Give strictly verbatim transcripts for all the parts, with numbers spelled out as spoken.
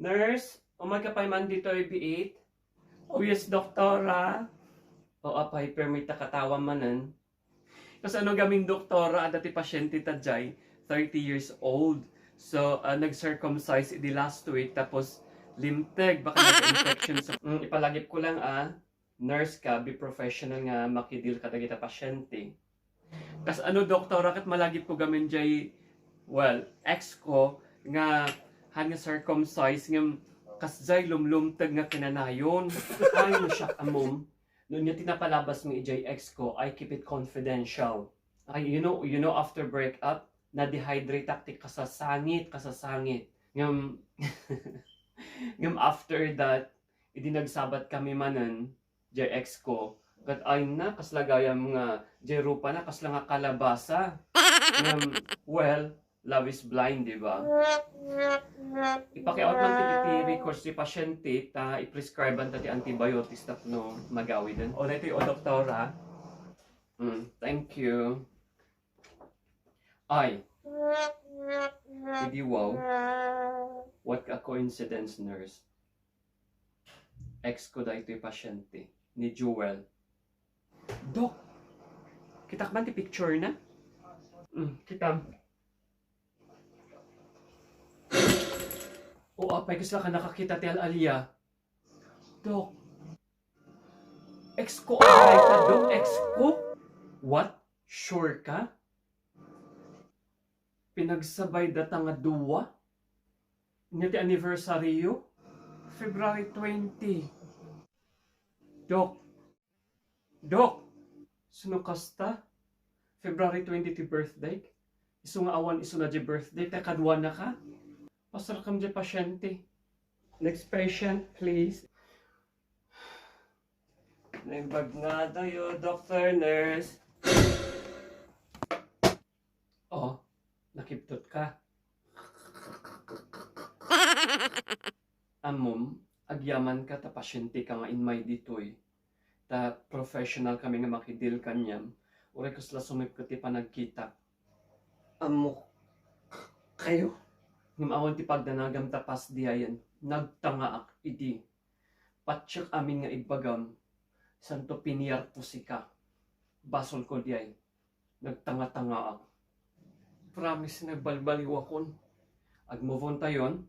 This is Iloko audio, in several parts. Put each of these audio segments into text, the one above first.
Nurse, umay ka pay man ditoy biit? Oh, yes, doktora. O, apay, permi ta katawa manen. Kasano gamin, doktora, adda ti pasyente ta jay, thirty years old. So, ah, nag-circumcise idi last week, tapos limteg, baka nagka-infection. So, mm, ipalagip ko lang, ah, nurse ka, be professional nga makidil kadagita pasyente. Kasano, doktora, ket malagip ko gamin jay, well, ex ko nga han nga circumcise ngem kasjay lumlumteg nga kinanayon. Ay, no, siak, ammom. No ania ti napalabas mi ijay ex ko, I keep it confidential. Ay, you know, you know, after breakup, na-dehydrate ak ti kasasangit, kasasangit. Ngem, ngem after that, idi nagsabat kami manen, jay ex ko, ket ay na, kasla gayam nga, jay rupa na, kasla nga kalabasa. Ngem, well, love is blind, di ba? Ipakiawat man ti, ti records ti pasyente, ta i-prescribean ta ti antibiotics tapno magawiden. O, daytoy, o, doktora. Mm, thank you. Ay. Idi wow. What a coincidence, nurse. Ex ko daytoy pasyente, ni Joel. Dok, kitak man ti picture na? Mm, kitam. O, apay, kasla ka nakakita ti al-alia? Dok, ex ko, apay ka, Dok, ex ko? What? Sure ka? Pinagsabay data nga dua? Ania ti anniversary yo? February twenty. Dok. Dok. Sino kasta? February twenty ti birthday. Isu nga awan isuna jay birthday, ta kaduana ka? Pasarkam jay pasyente. Next patient, please. Naimbag nga tayo, doctor, nurse. Oh, nakiptot ka. Ammom, agyaman ka ta pasyente ka nga immay ditoy. Ta professional kami nga makidil kaniam. Uray kasla sumipket ti panagkitak. Ammok kayo? Ngem awan ti pagdanagam ta pas diayen. Nagtangaak idi. Patiek amin nga ibbagam, santo piniar pusika. Basol ko diay. Nagtanga-tangaak. Promise, nagbalbaliwakon. Ag-move on tayon.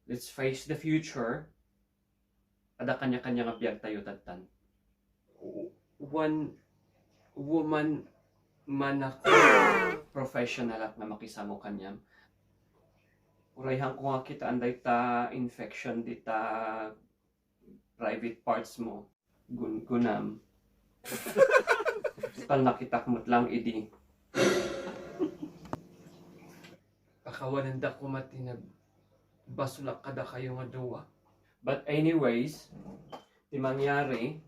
Let's face the future. Adda kanya-kanya nga biag tayo tattan. One woman man ako. Professional ak nga makisamo kaniam. Urayhan ko nga kitaan dayta infection dita private parts mo. Gungunam. Tan nakitak met lang idi. Pakawanenda koma ti nagbasolak kadakayo nga dua. But anyways, ti mangyari,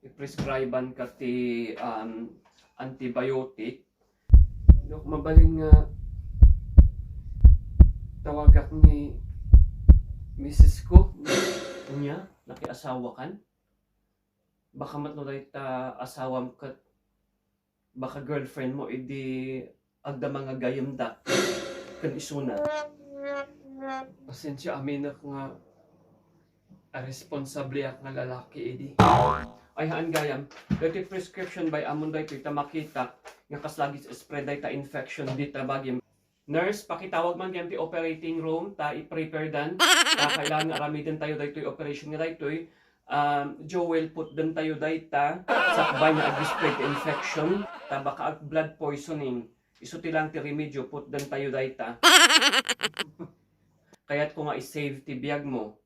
i-prescribean ka ti, um, antibiotic. Dok, mabalin nga tawagak ni misis ko. Unya, nakiasawa kan? Baka met no dayta asawam ket baka girlfriend mo, idi agda mangagayemda ken isuna. Pasensia aminek nga irresponsableak nga lalaki idi. Ay, haan gayam. Daytoy prescription bay amon daytoy ta makitak nga kas lagi spread dayta infection dita bagim. Nurse, pakitawag man gayam ti operating room ta i-prepare dan. Ta kailangan nga aramiden tayo daytoy operation nga daytoy. Um, Joel, putden tayo dayta sakbay nga ag-spread ti infection ta baka ag blood poisoning. Isu ti lang ti remedyo, putden tayo dayta. Kayat ko nga i-save ti biag mo.